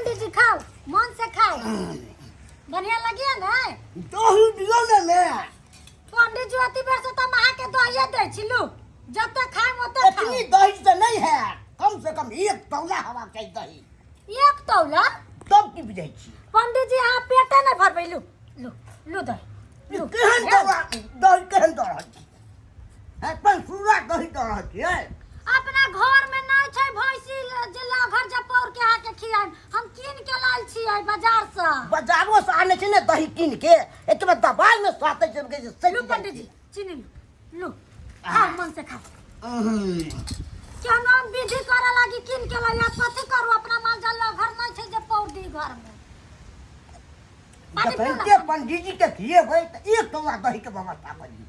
पंडित जी खाओ मन से खाओ बढ़िया लगिए ने दही दियौ ने ने पंडित जी अति बेर से तो हम अहाँके दहिए दै छी लू जते खाएम ओते खाओ एतनी दही से नहीं है कम से कम एक तौला हवा चाहिए दही एक तौला तब की बुझै छी पंडित जी अहाँ पेटे नहि भरबै लू लू लू दही लू केहन तौला दही केहन दऽ रहल छी है पंसूरा दही दऽ रहल छियै अपना घर में नहीं छै भैंसी जे घर जपौर के अहाँके खियाएम हम कीन के लायल छियै बाजार से बाजारो से आनै छै ने दही कीन के एतबे दबाई में साते छै के सटि लू जाइ पंडित छै। जी चीनी लू लू खाओ मन से खाओ केहनो हम विधि करे लागी कीन के लायल कथी करू अपना माल जाल घर नहीं छै जे पौर दी घर में पानी पियो ना। जखन पंडित जी के खिएबै तऽ एक तौला दही के व्यवस्था करी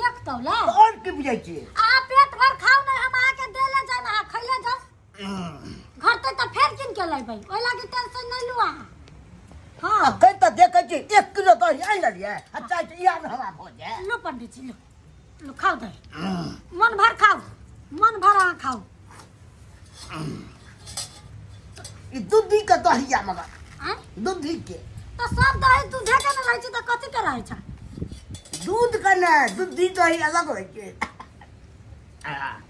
एक तौला तऽ आओर की बुझै छियै अहाँ पेट भर खाउ नहीं हम अहाँके देले जायब अहाँ खैले जाउ घटतै तऽ फेर कीन के लेबै ओहि लागी टेंशन नहीं लू अहाँ हाँ अखन तऽ देखै छी एक किलो दही आनि लेलियै आ चाहै छी इएह मे हमरा भऽ जाय लू पंडित जी लू लू खाउ दही मन भर खाउ मन भर अहाँ खाउ ई दूधी के दही या मगर आँय दूधी के तऽ सब दही दूधे के ने रहै छै तऽ कथी के रहै छै दूध के ने दूधी दही अलग होइ छै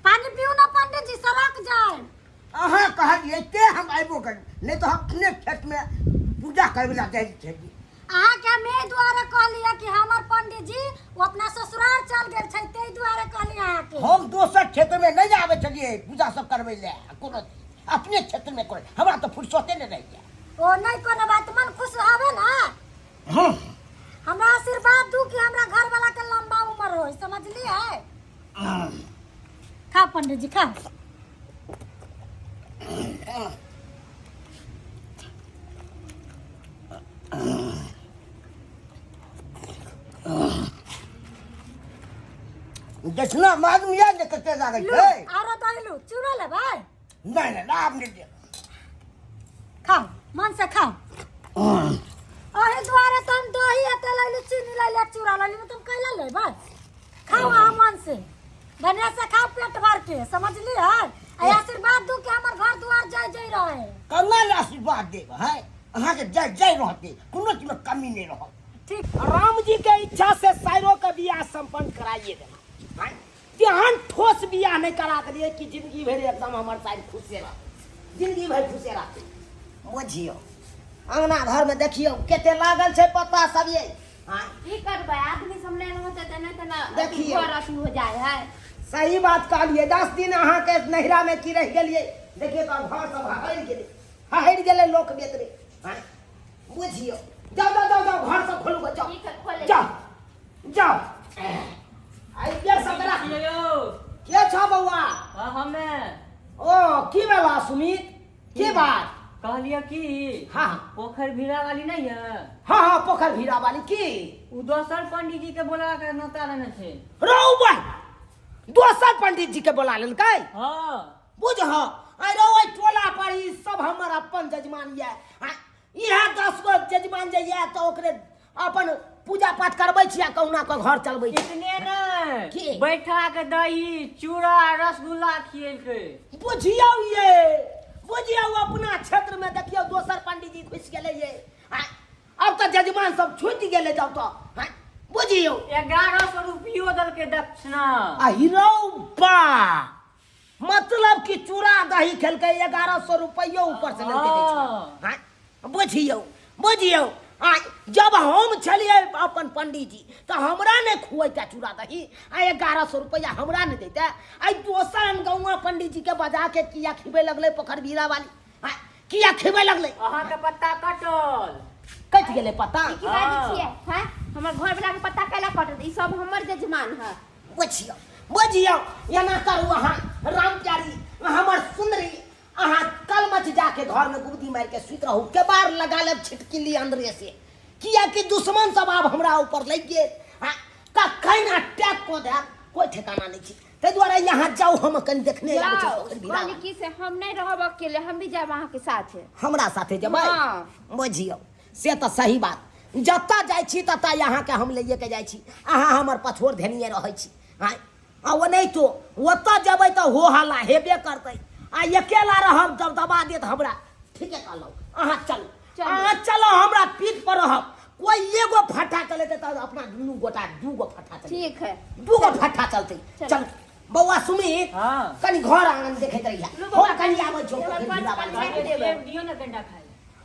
पानी पीऊ ना पंडित जी सड़क जाए अहाँ कहलियै ते हम अयबो करी नहि तऽ हम अपने खेतमे पूजा करबै लए जाइ छलियै अहाँके हम एहि दुआरे कहलियै कि हमर पंडित जी ओ अपना ससुराल चल गेल छै ताहि दुआरे कहलियै अहाँके हम दोसर क्षेत्रमे नहि आबै छलियै पूजा सब करबै लए कोनो अपने क्षेत्रमे करै हमरा तऽ फुर्सते नहि रहैए ओ नहि कोनो बात मन खुश रहबै ने हँ हमरा आशीर्वाद दू कि हमरा घर वाला के लंबा उम्र हो समझलियै खा पंडित जी खा दक्षिणा मालूम यऽ जे कते लागै लू छै आरो दही लू चूड़ा लेबै नहि नहि आब नहि देब खाओ मन से खाओ अही दुआरे तऽ हम दही एते लैली चीनी लैली आ चूड़ा लैली तुम कैला लेबै खाओ अहाँ मन से बढ़िया से खाओ पेट भर के समझलियै आ आशीर्वाद दू कि हमर घर दुआर जय जय रहे केना ने आशीर्वाद देब है अहाँके जय जय रहतै कोनो चीजमे कमी नहि रहत ठीक राम जी के इच्छा से सायरो के बियाह संपन्न कराइए देना हैं? तेहन ठोस बियाह नहीं करा देलिए कि जिंदगी भरि एकदम हमर साइड खुशे रहतै जिंदगी भरि खुशे रहतै बुझियौ अंगना घर में देखियौ कते लागल छै पत्ता सब ये हैं? की करबै आदमी सब नहि रहतै तऽ नहि तऽ ने देखियौ। घर अथी हो जाइ है सही बात कहलिए 10 दिन अहाँके नैहरा में की रहि गेलिए देखियौ तऽ घर सब हहरि गेलै हहरि गेलै लोक बेतरे हैं? बुझियौ जाओ जाओ जाओ जाओ घर सब खोलू जाओ ठीक है खोले जाओ जाओ आई के सब राख यौ के छ बौआ हाँ हमे ओ की भेला सुमित की बात कहलियै कि हाँ पोखरि भीड़ा वाली नहीं है हाँ हाँ पोखर भीड़ा वाली की उ दोसर पंडित जी के बोला के नोता लेने छै रौ बा दोसर पंडित जी के बोला लेलकै हाँ बुझ अरे ओहि टोला पर ई सब हमर अपन जजमान ये इएह 10 गो जजमान जे ये तऽ ओकरे अपन पूजा पाठ करबै छी आ कहुना कऽ घर चलबै छी इतने नहीं की? बैठा के दही चूड़ा रसगुल्ला खिएलकै बुझियौ ये बुझियौ अपना क्षेत्र में देखियौ दोसर पंडित जी घुसि गेलै ये आब तऽ जजमान सब छूटि गेलै जाउ तऽ बुझियौ 1100 रुपयो देलकै दक्षिणा आ हीरो बा मतलब कि चूड़ा दही खेलकै 1100 रुपैयो ऊपर से लेलकै दक्षिणा। हाँ। हाँ, बुझियौ बुझियौ आ जब हम छलियै अपन पंडीजी तऽ हमरा नहि खुएतै चूड़ा दही आ 1100 रुपैआ हमरा नहि दैतै आ दोसर अनगौआ पंडीजी के बजा के किया खिबै लगलै पोखर भीड़ा वाली हाँ, किया खिबै लगलै अहाँके पत्ता कटल कटि गेलै पता ई की बाजै छियै हैं हमर घर वाला के पत्ता कैला कटत ई सब हमर जजमान है बुझियौ बुझियौ एना करू अहाँ राम प्यारी हमर सुंदरी अहाँ कल मच जाके घर में गुबदी मार के सुति रहू केबाड़ लगा लेब छिटकिली अंदरे से किया कि दुश्मन सब आब हमरा ऊपर लागि गेल हाँ, कखन अटैक कऽ देब कोई ठिकाना नहीं छै ताहि दुआरे यहाँ जाउ हम कनि देखने आबै छी जाओ पोखरि भिड़ा। कहली की से हम नहीं रहब अकेले हम भी जायब अहाँ के साथे हमरा साथे जेबै हाँ। बुझियौ से तऽ सही बात जतऽ जाइ छी ततऽ अहाँके हम लैए के जाइ छी अहाँ हमर पछोर धेनिए रहै छी आँय आ ओनाहितो ओतऽ जेबै तऽ हो हल्ला हेबे करतै आ अकेला रहब दबदबा देत हमरा ठीके कहलहुँ। अहाँ चलू। चलू। अहाँ चलो, हमरा पीठ पर रहब। कोई एगो फटा चलेतै तऽ अपना दुनू गोटा दूगो फटा चलेतै। ठीक है। दूगो फटा चलतै। चलू। चल बौआ सुमित। हाँ। कनी घर आंगन देखैत रहिया। लू बौआ, हम कनी आबै छियौ चलो, पोखरि पाँच भिड़ा पाँच बाली। मिनट देबै। दियौ ने कनिटा खाइ।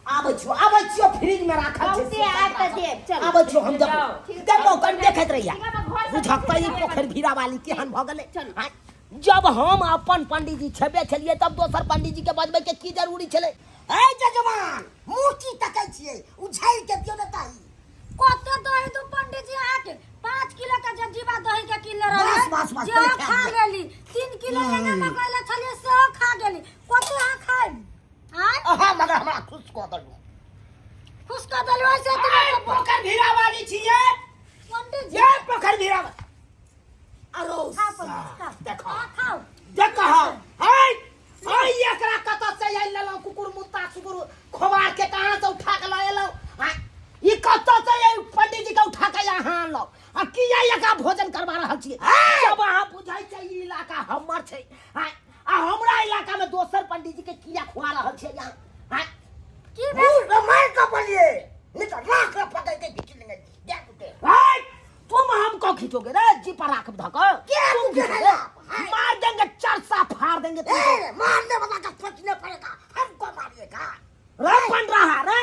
आबै छियौ, आबै छियौ, फ्रिज में राखल छै। बहुते आयब तऽ देब, चलू। आबै छियौ हम, देबौ। जाओ। देबौ, कनी देखैत रहिया। ठीक है, हम घर से बुझक तऽ ई पोखरि भिड़ा वाली केहन भऽ गेलै। चलू। आँय, जब हम अपन पंडीजी छेबे छलियै तब दोसर पंडीजी के बजबै के की जरूरी छलै? ए जजमान, मुँह की तकै छियै? उझाइल के दियौ ने ताही। कते दही दू पंडीजी अहाँके? 5 किलो के जजीबा दही के किलो रहे। बस, बस, बस, जे पहिले खा खा गेली। 3 किलो एने मगैले छलियै सेहो खा गेली। कते अहाँ खायब? आँय? अहाँ मगर हमरा खुश कऽ देलहुँ। खुश कऽ देलहुँ ऐसे आइ पोखरि भिड़ा वाली छियै। पंडीजी। ये पोखरि भिड़ा अरो। खा पंडीजी, खा। देखो। अहाँ खाउ। देखो, हाय हाय, एकरा कतऽ से आनि लेलहुँ? कुकुर मुत्ता सुकुर खोबार के कहाँ से उठा के लऽ एलहुँ? आँय, ई कतऽ से एहि पंडीजी के उठा के यहाँ आनलहुँ आ किया एकरा भोजन करवा रहल छियै? जब अहाँ बुझै छै ई इलाका हमर छै, आँय, आ हमरा इलाका में दोसर पंडीजी के किया खुआ रहल छियै यहाँ? आँय? की भेल? रामायण का बोलिए, नहीं तो राख र पकड़ के खींच लेंगे। दे दे। हाय, तुम हमको खींचोगे रे? जी पर राख धको। क्या तुम तुझे खींचोगे? है? हाय। मार देंगे, चरसा फाड़ देंगे तुमको। ए, मारने वाला का सोचने पड़ेगा, हमको मारिएगा। रे बन रहा रे,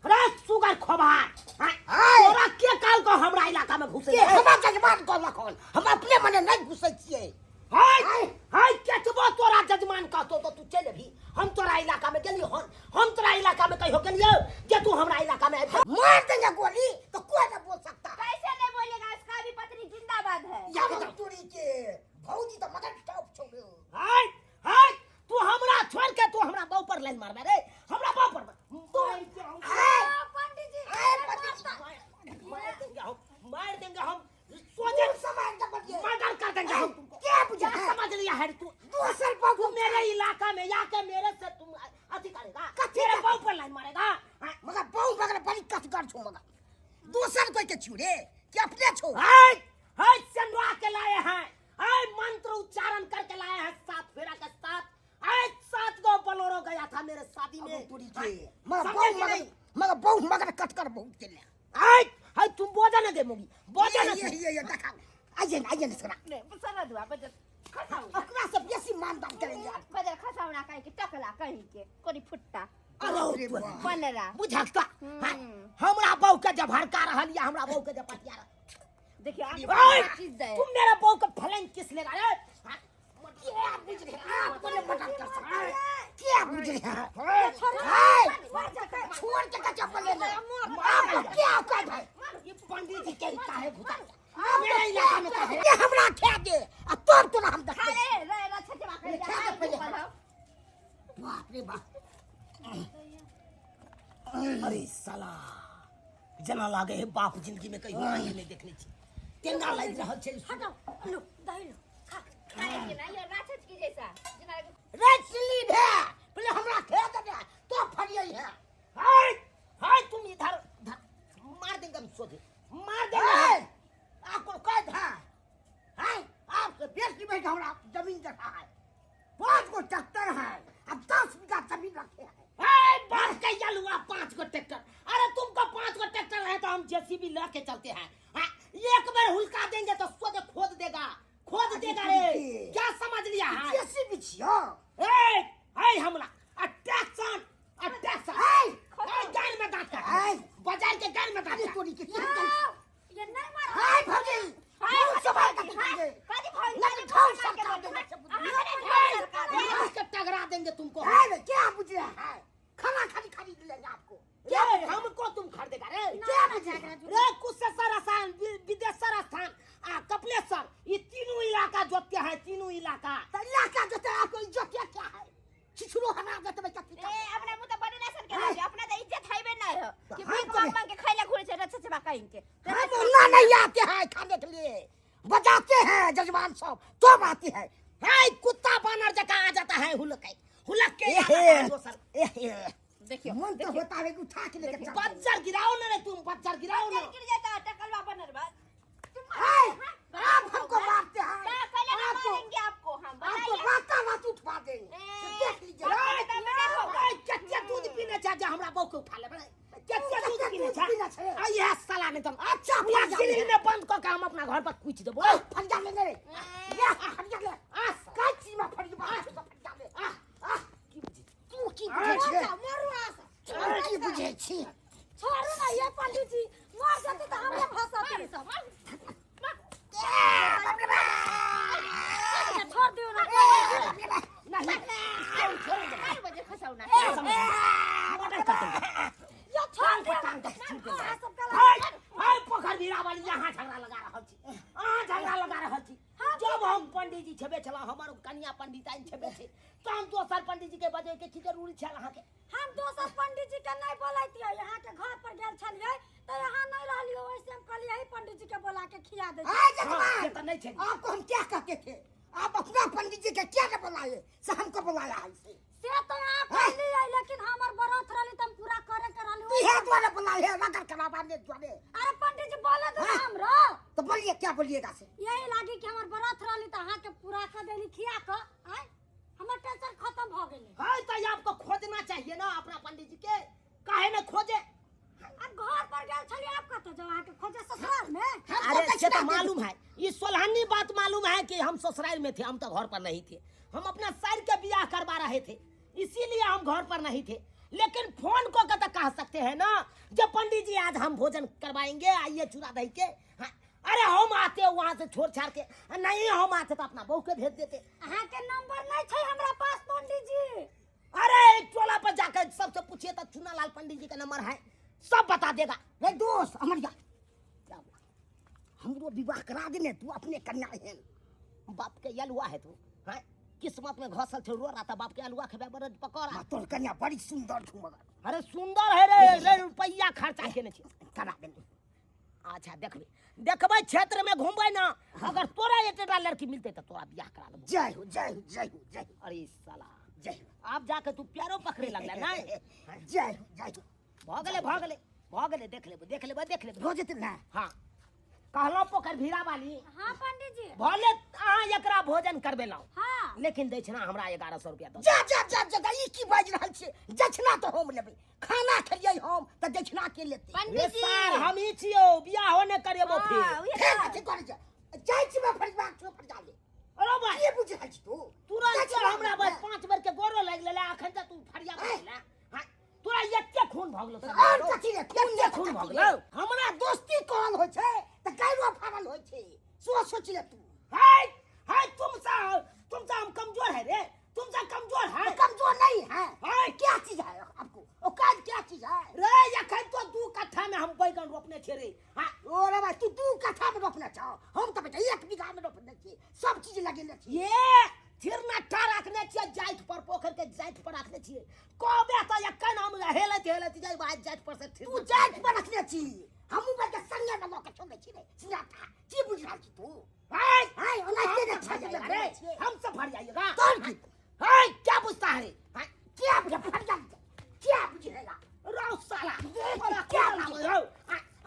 रे सुगर खोबार। हाय, हाय। तोरा के काल को हमरा इलाका में घुसे? के हमरा जजमान को लखन, हम अपने मने नहीं घुसै छियै। हाय। हाय। हाय, केतबो तोरा जजमान कहतो तो तू चल अभी। हम तोरा इलाका में गेलियो हन? हम तोरा इलाका में कहियो गेलियो जे तू हमरा इलाका में आबि? मार देंगे गोली तो कोई ना बोल सकता। कैसे नहीं बोलेगा? इसका भी पत्नी जिंदाबाद है। यार तोरी के भौजी तो मगर टॉप छोड़ो। हाय हाय, तू हमरा छोड़ के तू हमरा बाऊ पर लाइन मारबे रे? हमरा बाऊ पर हाय। पंडीजी। हाय, पंडीजी। मार देंगे हम, मार देंगे हम सोचे समाज का बोलिए। मर्डर कर देंगे हम तुमको। क्या बुझा क्या है? समझ लिया है तू? दोसर बाबू तू मेरे इलाका में आके मेरे से तुम अथी करेगा? कथी? मेरे बाऊ पर लाइन मारेगा? हाँ। मगर बहु मगर बड़ी कसगर छो, मगर दोसर कोई के छू रे कि अपने छो? हाय हाय, सेंडवा के लाए हैं, हाय, मंत्र उच्चारण करके लाए हैं 7 फेरा के साथ। हाय, 7 गो बलोरो गया था मेरे शादी में। तोरी के मगर समझे बहु कि मगर नहीं? मगर बहु मगर कटकर बहुत के ले। हाय हाय, तुम बोझा न दे मोगी, बोझा न ये दे। ये ये देखा, आइए ना, आइए ना सुना। नहीं, सर दुआ बजर खसाऊ। ओकरा से बेसी मानदान करेंगे यार। बजर खसाऊ ना कहीं के टकला कहीं के कोरी फुट्टा। अरे रे बाप। बनरा। बुझकता। हाय, हमरा बहू के जब हड़का रहल या हमरा बहू के जब पटिया रहल। देखियो आप। ओए, चीज दे। तुम मेरे बहू के फलन किस लेगा रे? हाँ, क्या बुझ रहे हैं? आपको ने मदद कर सकते हैं? क्या बुझ रहे हैं? हाय, हाय, छोड़ के कच्चा बोले ले। आपको क्या औकात है? ये पंडित जी के ही काहे घुसा आप मेरे इलाका में काहे? ये हमरा खा दे आ तब तोरा हम खा देखते। ले रे रे छे खा ले, खा ले पहिले। ले। बाप रे बाप। अरे साला, जना लागे है बाप जिंदगी में कहियो आँखि नहीं देखने छी, तेना लागि रहल छै। हटाओ, लो दही लो, खा। खा ले के ना ये राक्षस की जैसा जना रे स्लीप है, पहले हमरा खा दे ने तो फरियै है। हाय हाय, तुम इधर इधर मार देंगे हम, सोधे मार देंगे हाय, हम। आपको कैद है। हाय, आपसे बेसी में हमरा जमीन जगह है, 5 गो ट्रैक्टर है, अब 10 बीघा जमीन रखे हैं। हाय, बाप के यलुआ 5 गो ट्रैक्टर। अरे तुमको 5 गो ट्रैक्टर है तो हम जेसीबी लेके चलते हैं। हाँ, एक बार हुलका देंगे तो सोधे खोद देगा, खोद देगा रे। क्या समझ लिया है? जेसीबी छियो। ए हाय, हमला अटैक्शन अटैक्शन। हाय। हाय, गाड़ में दांत काट। हाय। बाजार के गाड़ में दांत अरे काट। तोरी के ये नहीं मारा। हाय भौजी, मुंह से बाहर का निकाल। कदी भौजी नहीं, ठाव सरकार देंगे। हाय, इसके टकरा देंगे तुमको। हाय रे, क्या बुझ रहा है? खाना खाली खरीद लेंगे आपको। क्या हमको तुम खरीदेगा रे? क्या बुझ रहा है? रे कुशेश्वर स्थान, विदेश्वर स्थान आ कपिलेश्वर, ये तीनों इलाका जोतते हैं, तीनों इलाका। तो इलाका जोते आपको इज्जत क्या क्या है? छिछुरो हरा देते बच्चा ए अपना मुंह तो बनेला सन के रहे, अपना तो इज्जत हैबे नहीं हो कि हम भीख तो- मांग मांग के खैला घुरे छै रक्षा सेवा कहीं के। हम ना नहीं आते हैं खाने के लिए, बजाते हैं जजमान सब तो आती है। हाय, कुत्ता बानर जका आ जाता है, हुलक हुलक के आ जाता है दोसर। देखियो मन तो होता है कि उठा के लेके चल। बज्जर गिराओ ना रे तुम, बज्जर गिराओ ना। गिर जाता टकलवा बनर बस। हाय, आप हमको मारते हैं। का कैला ना आपको मारेंगे आपको हम आपको बताइए। राता रात उठवा देंगे, ए, देख लीजिए। बाप रे, बाप रे, होगा। हाय, चच्चा दूध पी छा जे हमरा बहू के उठा लेबै? कते दूध पीने छा? पीने छै। आ इएह साला नहि तऽ अच्छा, पूरा फरिया ले। ग्रिल में बंद कऽ के हम अपना घर पर कुचि देबो। फरिया ले ले या फरिया ले। आ का चीज में फरिया फरिया ले। आ आ की बुझै तू की बुझै मर छी? जाओ, मरू अहाँ सब। तू की बुझै छी? छोड़ू ना ये पंडित जी, मर जेतै तऽ हमरे फंसत ई सब। छोड़ दियौ ना। नहीं, चार बजे खसाउ ना। मर्डर कर देंगे। यो छोड़ दियौ। टांग के छीन देंगे। अहाँ सब कला हाय हाय, पोखर भीड़ा वाली, यहाँ झगड़ा लगा रहल छी, अहाँ झगड़ा लगा रहल छी। जब हम पंडित जी छेबे छला, हमर कन्या पंडिताइन छेबे छै, तऽ हम दोसर पंडित जी के बजै के की जरूरी छल अहाँके? हम दोसर पंडित जी के नहीं बोलैतियै। यहाँ के घर पर गेल छलियै तऽ यहाँ नहीं रहलियै, वैसे हम कहलियै यही पंडित जी के बोला के खिया दे। आ हाँ, जजमान, से तऽ नहि छै। आपको हम क्या कहते थे? आप अपना पंडित जी के क्या न बुलाए से हमको बुलाया है इसे। से तो यहाँ कहलियै, लेकिन हमर व्रत रहली तऽ हम पूरा करे के रहली। इहे द्वारे बुलाए है, रगड़ करावाने द्वारे। अरे पंडित जी, बोले दो ना हमरो। तो बोलिए, क्या बोलिएगा से? यही लागी कि हमर व्रत रहली तऽ अहाँके पूरा कर देली खिया के। आय हमर टेंशन खत्म भऽ गेलै। हाँ, तो आपको खोजना चाहिए ना अपना पंडित जी के, काहे न खोजे? आ घर पर गेल छलियै, आप कतऽ जाउ अहाँके खोजे ससुराल में? हमको अरे से दक्षिणा तो दे। मालूम है, ये सोलहनी बात मालूम है कि हम ससुराल में थे, हम तो घर पर नहीं थे। हम अपना सर के ब्याह करवा रहे थे, इसीलिए हम घर पर नहीं थे। लेकिन फोन को तो कह सकते हैं ना, जब पंडित जी आज हम भोजन करवाएंगे, आइए चूड़ा दही के। हाँ, अरे हम आते वहां से छोड़ छाड़ के नहीं, हम आते तो अपना बहू के भेज देते। अहाँके नंबर नहीं छै हमरा पास पंडित जी। अरे एक टोला पर जाकर सबसे पूछिए तो चुना लाल पंडित जी का नंबर है, सब बता देगा। रे दोस्त अमरिया, क्या हुआ? हमरो विवाह करा देने तू अपने कन्या है। बाप के अलुआ है तू, हैं? किस्मत में घसल छे, रो रहा था बाप के अलुआ खेबे बरद पकौड़ा। तोर कन्या बड़ी सुंदर छू मगर। अरे सुंदर है रे, रे रुपया खर्चा केने छी। करा देने। अच्छा देखबे देखबे, क्षेत्र में घूमबे ना, अगर तोरा एतेटा लड़की मिलते तो तोरा बियाह करा देबो। जय हो, जय हो, जय हो, जय हो। अरे साला, जय हो। आब जाके तू प्यारो पकड़े लगला नहीं? जय हो, जय हो। भऽ गेलै, भऽ गेलै, भऽ गेलै, देख लेबै, देख लेबै, देख लेबै। हो जेतै ना? हाँ, कहलहुँ पोखर भीड़ा वाली। हाँ पंडित जी। भले अहाँ एकरा भोजन करबेलहुँ, लेकिन दक्षिणा हमरा 1100 रुपया दऽ। जा जा जा जा, ई की बाजि रहल छियै? दक्षिणा तऽ हम लेबै, खाना खेलियै हम तऽ दक्षिणा के लेतै? रे पंडित जी। सार, हम ई छियौ, बियाहो नहि करेबो हाँ, फिर। उहे फेर तऽ। कथी करै छै? जाइ छी फरिजबाक छौ, फरिजा ले। अरे भाई, की बुझि रहल छी तू? तुरंत दक्षिणा हमरा लेबै। बस 5 बेर के गोरो लागि लेले, अखन तक तू फरिया गेला। हाँ, तोरा एते खून भऽ गेलौ? और कथी रे? एते खून भऽ गेलौ? हमरा दोस्ती करल होइ छै तऽ गायरो फाड़ल होइ छै, सोच सोच ले तू। हाय हाय, तुमसे हम कमजोर है रे, तुमसे कमजोर है। तो कमजोर नहीं है। हाय। क्या चीज है आपको औकात, क्या चीज है? रे अखन तो 2 कट्ठा में हम बैगन रोपने छे रे। हाँ। ओ रे भाई, तू 2 कट्ठा में रोपने छौ, हम तऽ बेटा 1 बीघा में रोपने छी, सब चीज लगेने छी। ये थिरनट्ठा रखने छियै जाइत पर, पोखर के जाइत पर रखने छियै। कहबे तऽ एखन हम हेलैत हेलैत जाइ भाइ जाइत पर से। तू जाइत पर रखने छी, हमहूँ बेटा संगे में लऽ के चलै छी रे सिनाटा। की बुझि रहल छी तू? हाय हाय, ओनाहिते ने हम छै। फरियाइएगा रे, हम सब फरियाइएगा। तोर की? हाय, क्या बुझता है रे? हाय, क्या बुझे फरिया, क्या बुझेगा? रौ साला, देख, तोरा क्या क्या बुझे? बुझे हौ?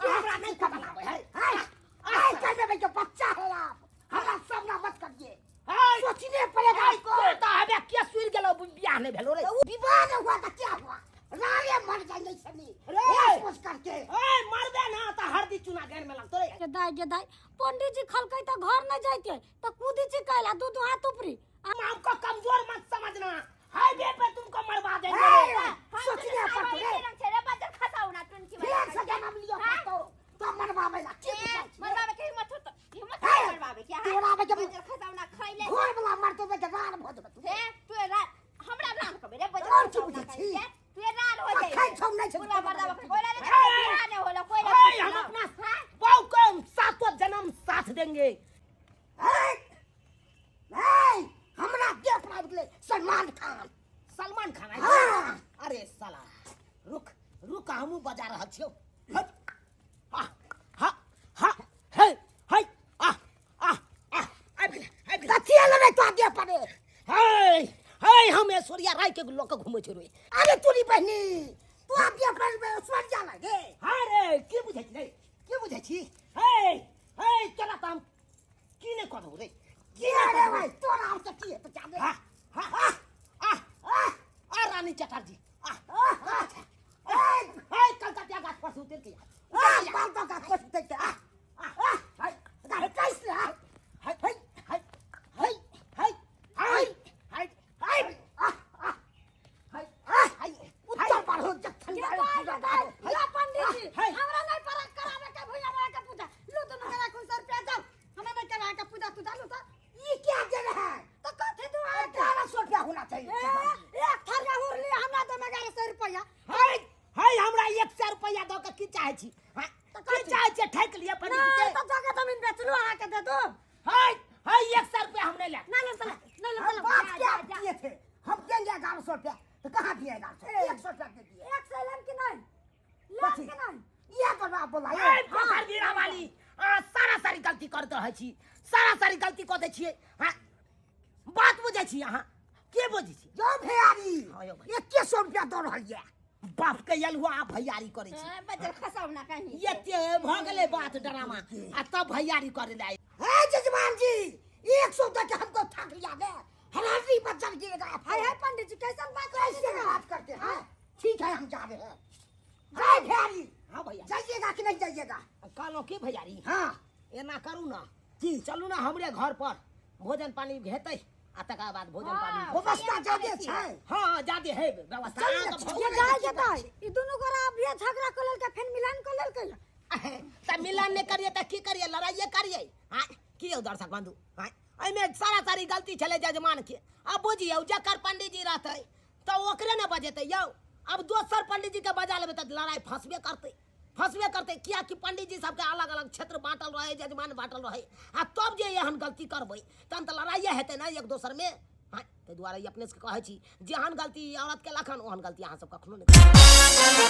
हमरा नहीं खबर आबै है। हाय हाय, कहने में जो बच्चा है आप, हमरा सामना मत करिए। हाय, सोचने पड़ेगा हाय, आपको। तोर तऽ हबे के सुनि गेलौ, बियाह नहि भेलौ रे। तो विवाह नहीं हुआ तो क्या हुआ? रारे मर जाएंगे सनी रे। ये सोच करके। ओए मरबे ना तऽ हरदी चूना गैर में लगतो रे। गे दाइ, गे दाइ, पंडित जी खलकै तऽ घर नहीं जाइते तऽ कूदी छी कैला दू दू हाथ उपरी। हमको कमजोर मत समझना, हाईवे पे तुमको मरवा देंगे। हाय, रे। सोचने पड़तो रे। छै रे बजर खसाउ ना टुनकी। फिर से जन्म लियो पड़तो तो मरवावे ला की बुझाइ छी? मरवावे के हिम्मत हो त हिम्मत हे, हो मरवावे के? तोरा बे जब- बजर खसाउ ना खइले। घर वाला मरतो बे रार भऽ जेबै तू। हे तू रार हमरा रार कबे रे बजर और की खसाउ ना बुझै छी? खइले। तू रार हो जाई। अखन छौ नहि छै। पूरा मरदावा कोई रे हे! बियाह नहीं होला कोई रे। ओए, हम अपना बहू को हम सातों जन्म साथ देंगे। हे, हे, हमरा देह पर आबि गेलै सलमान खान। सलमान खान आइ? हाँ। अरे साला, रुक रुक, हमहूँ बजा रहल छियौ। हट, आ हा हा हे हे आ आ आ, आबि गेलै, आबि गेलै। कथी लेबै तो देह पर रे? हे हे, हम ऐश्वर्या राय के लऽ कऽ घूमै छियै रे। अरे तोरी बहिनी, तू देह पर ऐश्वर्या लगे? हाँ रे, की बुझै छी रे, की बुझै छी? हे हे, तोरा तऽ हम की नहि कऽ देबौ रे, की की नहि रे कऽ देबौ? भाई, तोरा आब तऽ की हेतौ जाने। हा हा हा आ आ, रानी चटर्जी, आ आ, आ, दाई लो पंडित जी है। हमरा नहीं पर करावे के भुइया बाबा के पूजा लो दुनू गोरा 100 रुपया जाओ हमरा नहीं करावे के पूजा तू जालू तो ये क्या दे रहा है तो कथी दू अहाँ के 1100 रुपया होना चाहिए ए, एक थरिया हुरली हमरा दे 1100 रुपया है है हमरा 100 रुपया दऽ के की चाहै छी हाँ? तऽ की कथी? चाहै छियै ठकि लिअ पंडित जी नहीं के तो जगह जमीन बेचलू अहाँ के दे दो है है 100 रुपया हम नहीं लेब नहीं ले चला नहीं ले हम चला बात क्या किए थे हम देंगे 1100 रुपया तो कहाँ दिए 1100 100 रुपया दे दिए 100 लेम कि नहीं लेम कथी? कि नहीं ये तो ना बोला ए, पोखर गिरा वाली अहाँ सारा सारी गलती करते रहै छी सारा सारी गलती कऽ दै छियै हाँ बात बुझै छी अहाँ के बुझै छी जो भैयारी हाँ, यौ भैया। 2100 रुपया दऽ रहल ये बाप के यल हुआ आप भैयारी करै छी बजल खसाउ ना कहीं एते भऽ गेलै बात डरामा आ तब भैयारी करै लए आयल। है जजमान जी 100 दे के हमको ठग लिया गया हरामी बच्चा गिरेगा हाय हाय पंडित जी कैसन बात कैसे बात करते हैं ठीक है हम जा रहे हैं हाय भैयारी हाँ भैया जाइएगा कि नहीं जाइएगा कहलहुँ की भैयारी हाँ एना करू ना की चलू ना हमरे घर पर भोजन पानी हेतै आ तकर बाद भोजन पानी व्यवस्था जादे छै हाँ हाँ जादे है व्यवस्था चलू अहाँके ने, भोजन- ये जाय जेतै ई दुनू गोरा अभिये झगड़ा कऽ लेलकै फेर मिलान कऽ लेलकै तऽ मिलन नहि करियै तऽ की करियै लड़ाइए करियै आँय की यौ दर्शक बन्धु आँय एहिमे सारा सारी गलती छलै जजमानके आब बुझियौ जकर पंडीजी रहतै तऽ ओकरे ने बजेतै यौ आब दोसर पंडीजीके बजा लेबै तऽ लड़ाइ फँसबे करतै फँसबे करतै किएकि पंडीजी सबके अलग अलग क्षेत्र बाँटल रहै जजमान बाँटल रहै आ तब जे एहन गलती करबै तहन तऽ लड़ाइए हेतै ने एक दोसरमे आँय ताहि दुआरे ई अपने सबके कहै छी जेहन गलती औरत केलक हन ओहन गलती अहाँ सब कखनो नहि करबै।